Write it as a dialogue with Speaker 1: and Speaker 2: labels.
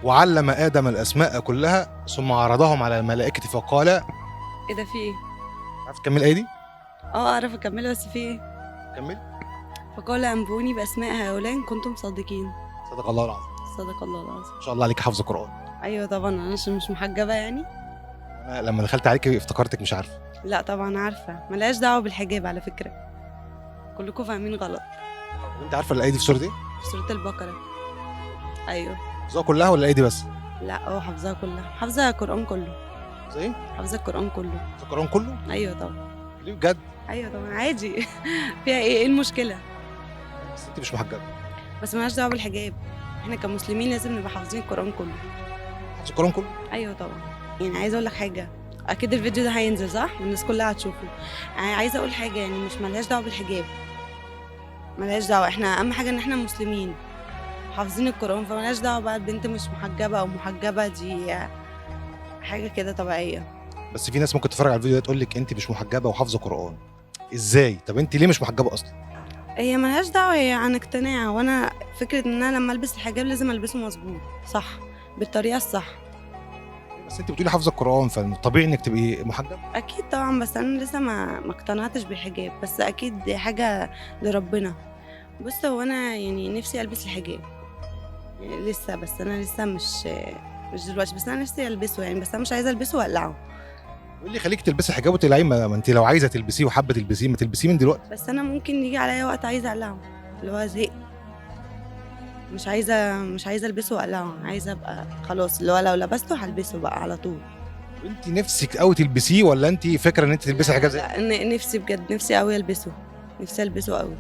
Speaker 1: وعلم آدم الأسماء كلها ثم عرضهم على الملائكة فقال.
Speaker 2: ايه ده؟ في ايه؟
Speaker 1: عارف تكمل الآية دي؟
Speaker 2: اه اعرف اكملها، بس في ايه؟
Speaker 1: كمل.
Speaker 2: فقال انبئوني باسماء هؤلاء ان كنتم صادقين.
Speaker 1: صدق الله العظيم.
Speaker 2: صدق الله العظيم.
Speaker 1: ما شاء الله عليك، حافظة قرآن.
Speaker 2: ايوه طبعا، انا عشان مش محجبة يعني.
Speaker 1: أنا لما دخلت عليك افتكرتك مش عارفة.
Speaker 2: لا طبعا عارفه، ملهاش دعوه بالحجاب على فكرة، كلكم فاهمين غلط.
Speaker 1: طب أنت عارفة الآية دي في سورة إيه؟
Speaker 2: في سورة البقرة. ايوه.
Speaker 1: حافظاها كلها ولا الآية دي بس؟
Speaker 2: لا اه حافظاها كلها، حافظه القران كله.
Speaker 1: حافظة إيه؟
Speaker 2: حافظه القران كله.
Speaker 1: حافظة القرآن كله؟
Speaker 2: ايوه طبعا.
Speaker 1: ليه بجد؟
Speaker 2: ايوه طبعا عادي. فيها ايه؟ ايه المشكلة؟
Speaker 1: بس أنت مش محجبة.
Speaker 2: بس ملهاش دعوه بالحجاب، احنا كمسلمين لازم نبقى حافظين القران كله.
Speaker 1: حافظة القرآن كله؟
Speaker 2: ايوه طبعا. يعني عايزه اقول لك حاجة، اكيد الفيديو ده هينزل صح والناس كلها هتشوفه. عايزه اقول حاجة، يعني مش ملهاش دعوه بالحجاب، ملهاش دعوه، احنا اهم حاجة ان احنا مسلمين حافظين القران، فملهاش دعوه بقى البنت مش محجبة او محجبة، دي حاجة كده طبيعية.
Speaker 1: بس في ناس ممكن تتفرج على الفيديو ده تقول لك أنت مش محجبة وحافظة قرآن إزاي؟ طب أنت ليه مش محجبة أصلا؟
Speaker 2: هي ملهاش دعوه، هي عن اقتناع، وانا فكرة ان انا لما البس الحجاب لازم البسه مظبوط صح بالطريقة الصح.
Speaker 1: بس أنت بتقولي حافظة القرآن، فالطبيعي إنك تبقي محجبة.
Speaker 2: اكيد طبعا، بس انا لسه ما اقتنعتش بالحجاب، بس اكيد دي حاجة لربنا. بص هو انا يعني نفسي البس الحجاب يعني لسه، بس انا لسه مش دلوقتي، بس انا نفسي البسه يعني، بس انا مش عايزه البسه واقلعه.
Speaker 1: وايه اللي يخليك تلبسي حجاب وتقلعيه؟ ما انت لو عايزه تلبسيه وحابة تلبسيه ما تلبسيه من دلوقتي.
Speaker 2: بس انا ممكن يجي عليا وقت عايزه اقلعه، اللي هو زهقت، مش عايزه البسه واقلعه، عايزه ابقى خلاص اللي هو لو لبسته هلبسه بقى على طول.
Speaker 1: انت نفسك قوي تلبسيه ولا انت فاكره ان انت تلبسي حجاب زي
Speaker 2: لا، نفسي بجد، نفسي قوي البسه، نفسي البسه قوي.